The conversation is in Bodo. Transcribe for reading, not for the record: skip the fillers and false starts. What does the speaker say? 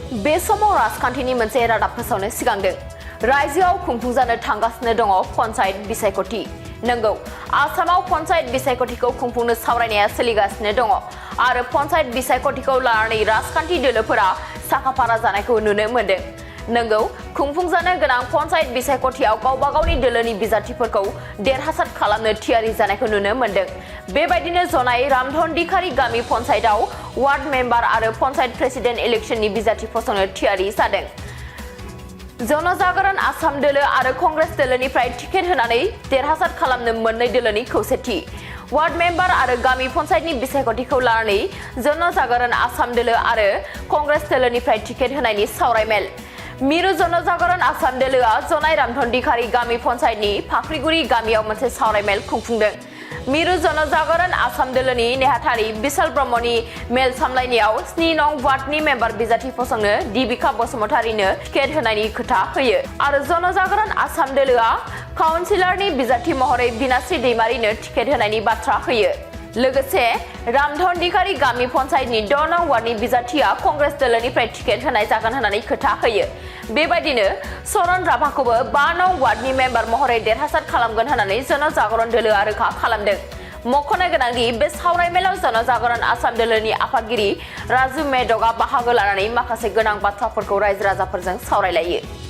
बे समाव राजखान्थिनि मोनसे रादाब फोसावनो सिगांदों। रायजोआव खुंफुंजानो थांगासिनो दङ पन्चायत बिसायख'थि। नंगौ, आसामाव पन्चायत बिसायख'थिखौ खुंफुंनो सावरायनाया सोलिगासिनो दङ आरो पन्चायत बिसायख'थिखौ लानानै राजखान्थि दोलोफोरा साखाफारा जानायखौ नुनो मोन्दों। नंगौ, खुंफुंजानो गोनां पन्चायत बिसायख'थियाव गावबा गावनि दोलोनि बिजाथिफोरखौ देरहासार खालामनो थियारि जानायखौ नुनो मोन्दों। बेबायदिनो जनाय रामधनदिखारि गामि पन्चायतआव वार्ड मेम्बार आरो पन्चायत प्रेसिडेन्ट इलेक्शननि बिजाथि फसंनो थियारि जादों। जनजागरण आसाम दोलो आरो कंग्रेस दोलोनिफ्राय टिकेट होनानै देरहासार खालामनो मोननै दोलोनि खौसेथि। वार्ड मेम्बार आरो गामि पन्चायतनि बिसायख'थिखौ लानानै जनजागरण आसाम दोलो आरो कंग्रेस दोलोनिफ्राय टिकेट होनायनि सावरायमेल। मिरु जनजागरण आसाम दोलोआ जनाय रामधनदिखारि गामि पन्चायतनि फाख्रिगुरि गामियाव मोनसे सावरायमेल खुंफुंदों। मिरु जनजागरण आसाम दोलोनि नेहाथारि बिशाल ब्रह्मनि मेल सामलायनायाव 7 नं वार्डनि मेम्बार बिजाथि फसंनो दिबिका बसुमतारीनो टिकेट होनायनि खोथा होयो आरो जनजागरण आसाम दोलोआ काउन्सिलरनि बिजाथि महरै बिनाश्री दैमारिनो टिकेट होनायनि बाथ्रा होयो। लोगोसे रामधनदिखारि गामि पन्चायतनि 6 नं वार्डनि बिजाथिया कंग्रेस दोलोनिफ्राय टिकेट होनाय जागोन होननानै खोथा होयो। बेबायदिनो सरन राभाखौबो 5 नं वार्डनि मेम्बार महरै देरहासार खालामगोन होननानै जनजागरण दोलोआ रोखा खालामदों। मख'नो गोनांदि बे सावरायमेलाव जनजागरण आसाम दोलोनि आफादगिरि राजु मेडकआ बाहागो लानानै माखासे गोनां बाथ्राफोरखौ रायजो राजाफोरजों सावरायलायो।